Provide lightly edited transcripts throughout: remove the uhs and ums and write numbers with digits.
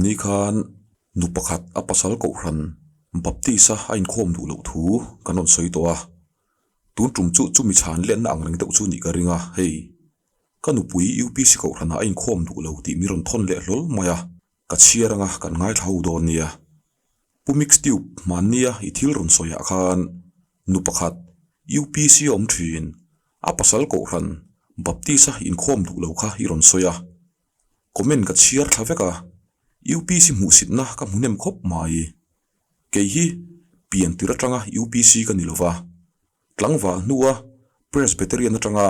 Hmanni khan nu pakhat a pasal kohhran Baptist-a a inkhawm duh loh thu kan rawn sawi tawh a. Tun tum chu chumi chhan lenna ang reng deuh chu nih ka ring a, hei ka nupui UPC kohhranah a inkhawm duh lo tih min rawn thawn leh hlawl mai a, ka chhiar anga kan ngaithla ho dawn nia. Pu Mixtube hmannia i thil rawn sawiah khan nu pakhat UPC a awm thin, a pasal kohhran Baptist-a inkhawm duh lo kha i rawn sawi a. Comment ka chhiar thla vek a, UPC hmuhsitna ka hmu hnem khawp mai. Kei hi pian tir atanga UPC ka ni lova, tlangval hnua Presbyterian atanga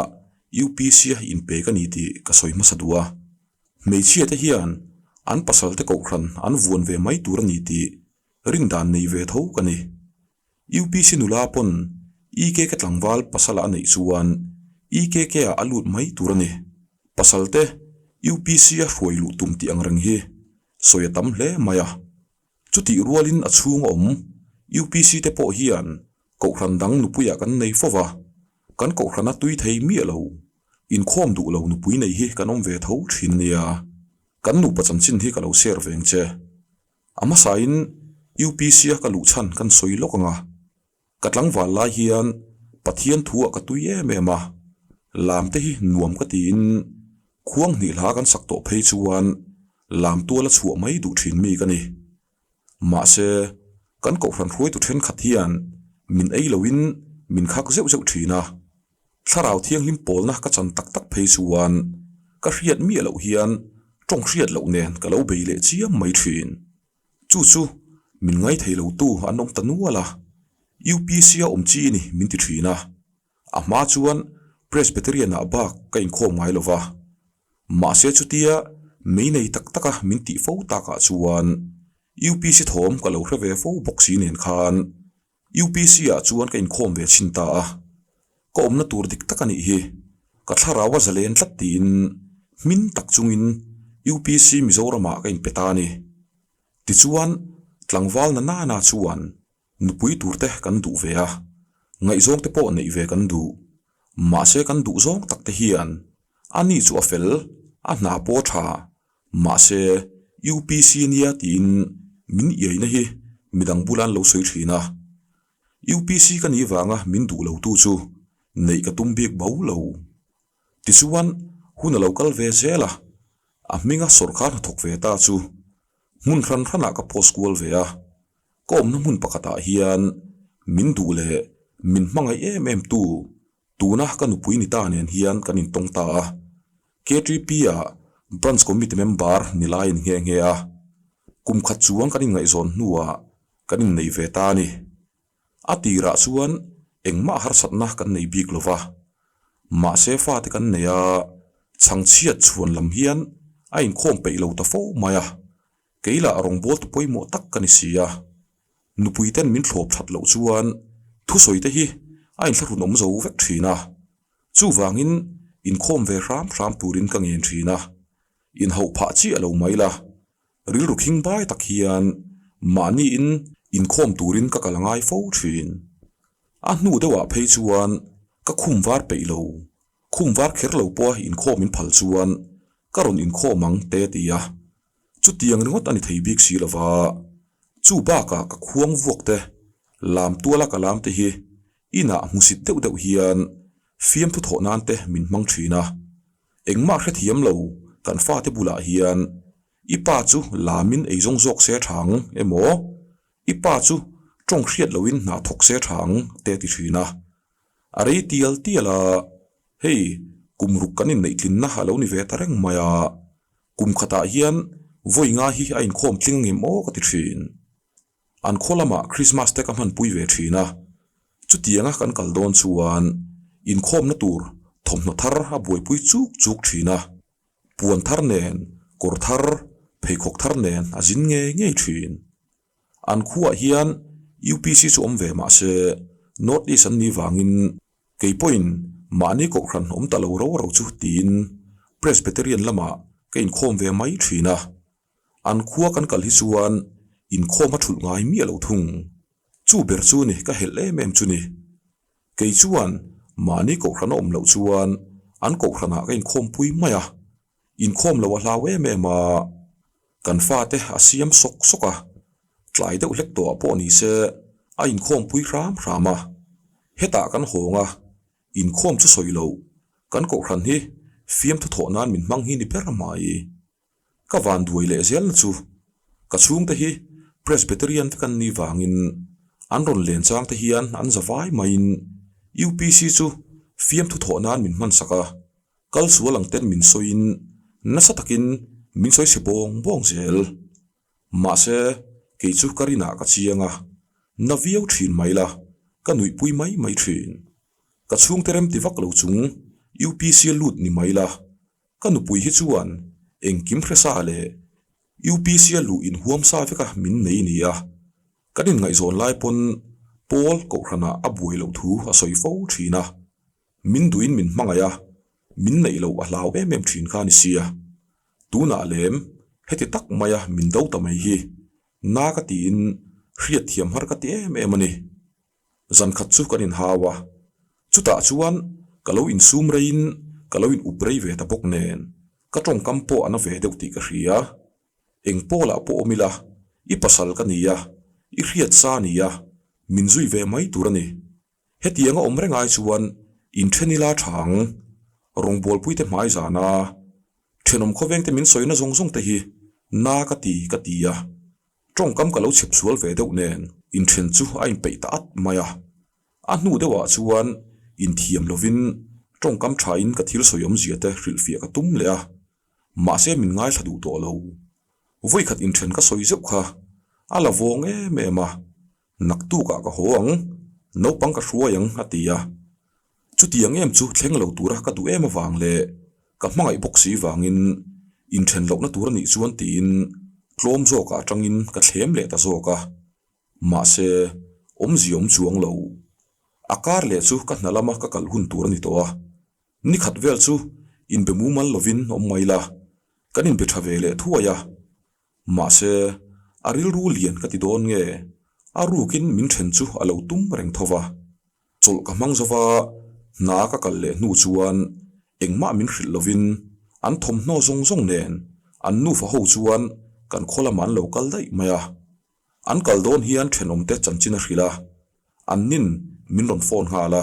UPC-a inpe ka ni tih ka sawi hmasa duh a. Hmeichhia te hian an pasal te kohhran an vuan ve mai tur a ni tih rindan nei ve tho ka ni. UPC nula pawn EKK tlangval pasala a neih chuan EKK ah a lut mai tur a ni. Pasal te UPC a hruai luh tum tih ang reng hi sawi a tam hle mai a. Chutih rualin a chhung a awm UPC te pawh hian kohhran dang nupuiah kan nei fo va, kan kohhrana tui thei miah lo, inkhawm duh lo nupui nei hi kan awm ve tho thin nia. Kan nupa chanchin hi ka lo share veng che. A hmasain UPC-a ka luh chhan kan sawi lawk ang a, ka tlangval lai hian Pathian thuah ka tui em em a, lam te hi nuam ka tiin khuang hnih hla kan sak tawh phei chuan lam tual a chhuah mai duh thin mi ka ni. Mahse, kan kohhran hruaitu thenkhat hian min ei loin min khak zeuh zeuh thin a, Thlarau thianghlim pawlna ka chan tak tak phei chuan ka hriat miah loh hian tawng hriat loh nen ka lo bei leh chiam mai thin. Chu chu min ngaithei lo tu an awm ta nual a, UPC a awm chi ni min ti thin a. A hma chuan Presbyterian ah bak ka inkhawm ngai lo va. Mahse chutia mei nei tak tak a min tih fo takah chuan UPC thawm ka lo hre ve fo bawk si nen khan UPC ah chuan ka inkhawm ve chhin ta a, ka awmna tur dik tak a nih hi, ka thlarau a zalen tlat tiin hmin tak chungin UPC Mizoramah ka inpe ta a ni. Tichuan, tlangval na nana chuan nupui turte kan duh ve a, ngaihzawngte pawh neih ve kan duh. Mahse kan duh zawng takte hian ani chu a fel, a hna pawh a tha, Mahse, UPC nia tiin min iaina hi midang bula an lo sawi thin a. UPC ka nih vanga min duh lo tu chu neih ka tum bik bo lo. Tichuan, hun a lo kal ve zel a, a hminga sawrkar hnathawk ve ta chu hmun hran hranah ka post kual ve a. Ka awmna hmun pakhatah hian min duh leh min hmangaih em em tu tuna ka nupui ni ta nen hian kan intawng ta a. KTP-ah Branch Committee member ni lai in nghe nghe a, kum khat chuang kan inngaihzawn hnuah kan innei ve ta a ni. A tirah chuan engmah harsatna kan nei bik lo va, mahse fate kan nei a, chhangchhiat chhuan lam hian a inkhawm peih lo ta fo mai a, kei lah rawngbawltu pawimawh tak ka ni si a. Nupui ten min thlawp that loh chuan thusawi te hi a inthlahrun awm zo vek thin a, chuvangin inkhawm ve hram hram turin ka ngen thin a, inhauh phah chiah lo mai la, rilru khing bai tak hian mahniin inkhawm turin ka kal a ngai fo thin. A hnu deuhah phei chuan ka khum var peih lo, khum var kher lo pawha inkhawm in phal chuan ka rawn inkhawm ang te ti a, Chutiang ringawt a ni thei bik si lova, chu bakah ka khuang vuak te, lam tuala ka lam te hi inah hmusit deuh deuh hian fiamthu thawh nan te min hmang thin a. Engmah hrethiam lo kan fate bulah hian i pa chu lamin eizawng zawk se tha ang emaw, i pa chu tawng hriat loin hna thawk se tha ang te ti thin a. A rei tial tial a, hei kum ruk kan inneih tlinna a lo ni ve ta reng mai a. Kum khatah hian vawi nga hi a inkhawm tling angem aw ka ti thin. An khaw lamah Christmas te ka hmanpui ve thin a, chutianga kan kal dawn chuan inkhawmna tur thawmhnaw thar a buaipui chuk chuk thin a, puan thar nen, kawr thar, pheikhawk thar nen a zin ngei ngei thin. An khuaah hian UPC chu awm ve mah se North East an nih vangin Kei pawhin mahni kohhran awm ta lo ro ro chu tiin Presbyterian lamah ka inkhawm ve mai thin a. An khua kan kal hi chuan inkhawm a thulh ngai miah lo thung. Chu ber chu ni ka helh em em chu ni. Kei chuan mahni kohhran a awm loh chuan an kohhranah ka inkhawmpui mai a. Inkhawm lo a hlau em em a. Kan fate a siam sawk sawk a, tlai deuh hlek tawhah pawh ni se a inkhawmpui hram hram a. Hetah kan hawng a, inkhawm chu sawi lo, kan kohhran hi fiamthu thawh nan min hmang hi ni ber mai. Ka van duai leh zelna chu ka chhungte hi Presbyterian vek an nih vangin an rawn len chang te hian an za vai maiin UPC chu fiamthu thawh nan min hman sak a, kal sual ang ten min sawiin nasa takin min sawi chhe bawng bawng zel. Mahse, kei chu ka rinah ka chiang a, na viau thin mai la, ka nuihpui mai mai thin. Ka chhungte remti vak lo chung UPC lut ni mai la, Ka nupui hi chuan engkim hre sa leh UPC a luh inhuam sa veka min nei ni a, kan inngaihzawn lai pawn Paul kohhranah a buai loh thu a sawi fo thin a, min duhin min hmangaih a, min neih loh a hlau em em thin kha a ni sia. Tunah lem heti tak maia min do ta mai hi na ka tiin hriatthiam har ka ti em em a ni. Zan khat chu kan inhau a, chutah chuan ka lo insum reiin ka lo in up rei ve ta bawk nen ka tawngkam pawh a na ve deuh tih ka hria. Eng pawlah pawh awm ila, i pasal ka ni a, i hriat sa a ni a, min zui ve mai tur a ni. Hetiang a awm reng ai chuan inthen ila tha ang. Rawngbawlpuite hmai zana thenawm khawvengte min sawina zawng zawng te hi na ka ti ka ti a. Tawngkam ka lo chhep sual ve deuh nen inthen chu a inpeih ta at mai a. A hnu deuhah chuan inthiam lovin tawngkam thain ka thil sawi awmzia te hrilhfiah ka tum leh a, mahse min ngaithla duh tawh lo. Vawikhat inthen ka sawi zeuh kha a la vawng em em a, naktukah ka haw ang, naupang ka hruai ang a ti a. Chutiang em chu thleng lo tura ka duh em avang leh ka hmangaih bawk si vangin inthen lohna tur a nih chuan tiin tlawm zawkah atangin ka thlem leh ta zawk a. Mahse, awmzia awm chuang lo. A kar leh chu ka hna lama ka kal hun tur a ni tawh a. Ni khat vel chu inbe mumal lovin awm mai la, kan inbe tha ve leh thuai a. Mahse, a rilru lian ka ti dawn nge, a rukin min then chu a lo tum reng tho va. Chawlh ka hmang zova hna ka kal leh hnu chuan engmah min hrilh lovin an thawmhnaw zawng zawng nen an nufa ho chuan kan khaw lamah an lo kal daih mai a. An kal dawn hian thenawmte chanchin a hrilh a, an nin min rawn phone nghal a.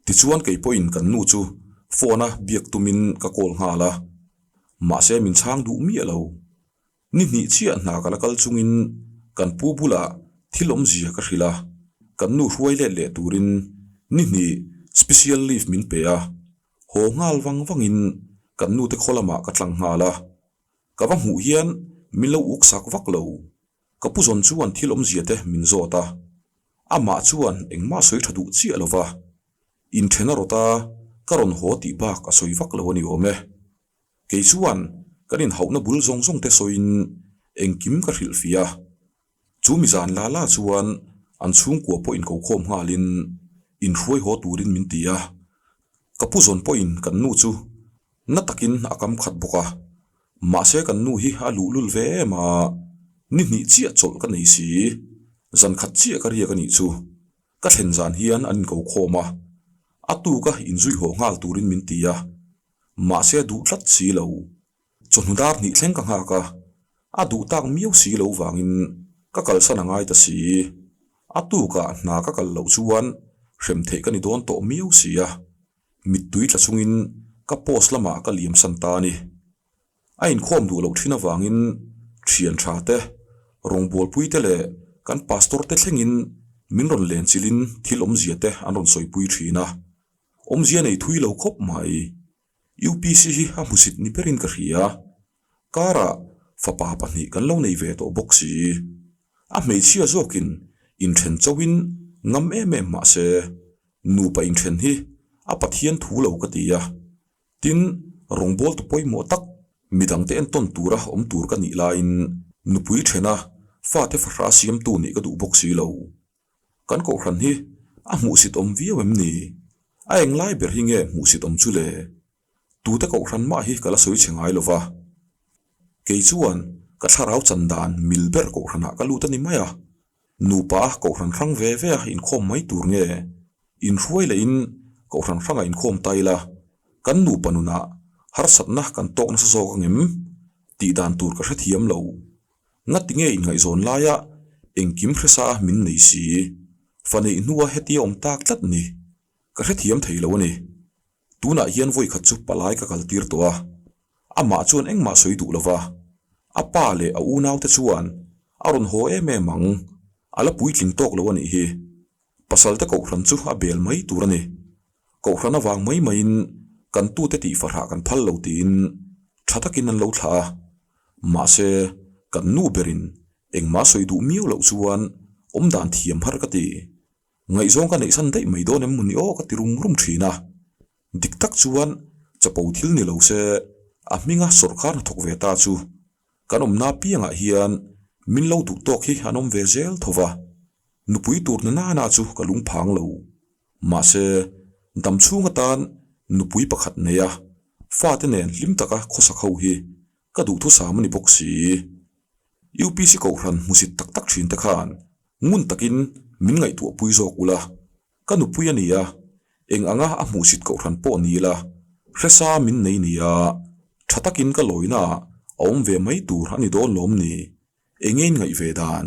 Tichuan kei pawhin kan nu chu phone a biak tumin ka call nghal a, mahse min chhang duh miah lo. Ni hnih chiah hna ka la kal chungin kan pu bulah thil awmzia ka hrilh a, kan nu hruai let leh turin ni hnih special leave min pe a, haw nghal vang vangin kan nute khaw lamah ka tlang nghal a, ka va hmuh hian min lo uk sak vak lo. Ka pu zawn chuan thil awmzia te min zawt a, amah chuan engmah sawi tha duh chiah lo va, inthen a rawt a, ka rawn haw tih bak a sawi vak lo a ni awm e. Kei chuan kan inhauhna bul zawng zawng te sawiin engkim ka hrilh fih a. Chu mi zan la la chuan an chhungkua pawh inkokhawm nghalin inhruai haw turin min ti a. Ka pu zawn pawhin kan nu chu na takin a kam khat bawk a. Mahse kan nu hi a luhlul ve em a, ni hnih chiah chawlh ka nei si. Zan khat chiah ka riak a nih chu. Ka thlen zan hian an inkokhawm a, a tuka inzui haw nghal turin min ti a. Mahse a duh tlat si lo. Chawhnu dar hnih thleng ka nghak a, a duh tak miau si lo vangin ka kalsan a ngai ta si. A tukah hna ka kal loh chuan hrem theih ka ni dawn tawh miau si a, mittui tla chungin ka post lamah ka liamsan ta a ni. A inkhawm duh loh thin avangin thian tha te, rawngbawlpui te leh kan pastor te thlengin min rawn lenchilhin thil awmzia te an rawn sawipui thin a. Awmzia nei thui lo khawp mai. UPC hi a hmusit ni berin ka hria. Karah fapa pahnih kan lo nei ve tawh bawk si. A hmeichhia zawkin inthen chauhin ngam em em mah se, nupa inthen hi a Pathian thu lo ka ti a. Tin, rawngbawltu pawimawh tak midangte entawn tura awm tur ka nih laiin nupui thena fate fahra siamtu nih ka duh bawk si lo. Kan kohhran hi a hmuhsit awm viau em ni? A englai ber hi nge hmuhsit awm chu le? Tute kohhran mah hi ka la sawi chhe ngai lo va. Kei chuan ka thlarau chan dan mil ber kohhranah ka lut a ni mai a. Nupa kohhran hrang ve ve a inkhawm mai tur nge? Inhruai lehin kohhran hrangah inkhawm ta ila, kan nupa nunah harsatna kan tawk nasa zawk ang em? Tih dan tur ka hrethiam lo. Ngati nge inngaihzawn laia engkim hresa a min nei si? Fa neih hnua hetia awm tak tlat ni. Ka hrethiam thei lo a ni. Tunah hian vawikhat chu palai ka kal tir tawh a. Amah chuan engmah sawi duh lo va. A pa leh a unaute chuan a rawn haw em em ang. A la puitling tawk lo a nih hi. Pasalte kohhran chu a bel mai tur a ni. Kohhran avang mai maiin kan tute tih fahrah kan phal lo tiin tha takin an lo thlah a. Mahse, kan nu berin engmah sawi duh miau loh chuan awmdan thiam har ka ti. Ngaihzawng ka neihsan daih mai dawn em maw ni aw ka ti rum rum thin a. Dik tak chuan chapo thil ni lo se a hminga sawrkar hnathawk ve ta chu kan awmna piangah hian min lo duh tawk hi an awm ve zel tho va. Nupui tur na nana chu ka lungphang lo. Mahse, dam chhung atan nupui pakhat nei a, fate nen hlim taka khawsak ho hi ka duhthusam a ni bawk si. UPC Kohhran hmusit tak tak thin te khan ngun takin min ngaihtuahpui zawk ula, ka nupui a ni a, eng anga a hmuhsit Kohhran pawh ni ila, hresa min nei nia, tha takin ka lawina a awm ve mai tur a ni dawn lawm ni? Enge in ngaih ve dan?